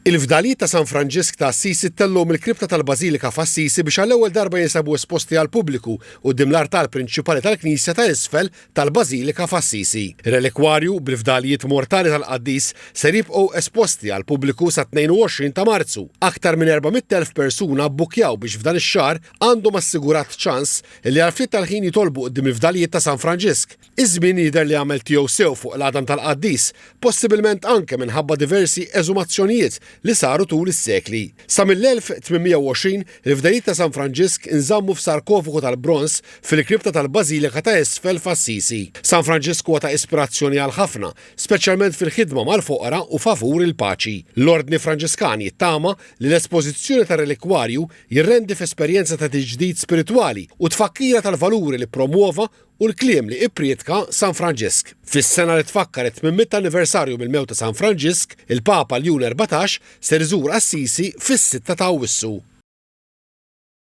Il-fdalijiet ta' San Franġisk ta' Assisi ttellgħu mill-kripta tal-Bażilika f'Assisi biex għall-ewwel darba jinsabu esposti għall-pubbliku quddiem l-artal prinċipali tal-knisja ta' isfel tal-Bażilika f'Assisi. Ir-relikwarju bil-fdalijiet mortali tal-qaddis ser jibqgħu esposti għall-pubbliku sat-22 ta' Marzu. Aktar minn 400,000 persuna bbukkjaw biex f'dan ix-xahar għandhom assigurat ċans li għal ftit tal-ħin jitolbu quddiem il-fdalijiet ta' San Franġisk. Iż-żmien jidher li għamel tiegħu sew fuq l-għadam tal-qaddis, possibilment anke minħabba diversi eżumazzjonijiet li saru tul is-sekli. Sa mill-1820, il-fdalijiet ta' San Franġisk inżammu f'sarkofagu tal-bronż fil-kripta tal-Bażilika ta' Isfel f'Assisi. San Franġisk huwa ta' ispirazzjoni għal ħafna, speċjalment fil-ħidma mal-foqra u favur il-paċi. L-Ordni Franġiskan jittama li l-espożizzjoni tar-relikwarju jirrendi f'esperjenza ta' tiġdid spiritwali u tfakkira tal-valuri li ppromwova u l-kliem li ipprietka San Franġisk. Fis-sena li tfakkar it-800 anniversarju mill-mewt ta' San Franġisk, il-Papa Ljun 14 ser iżur Assisi fis-sitta ta' Awwissu.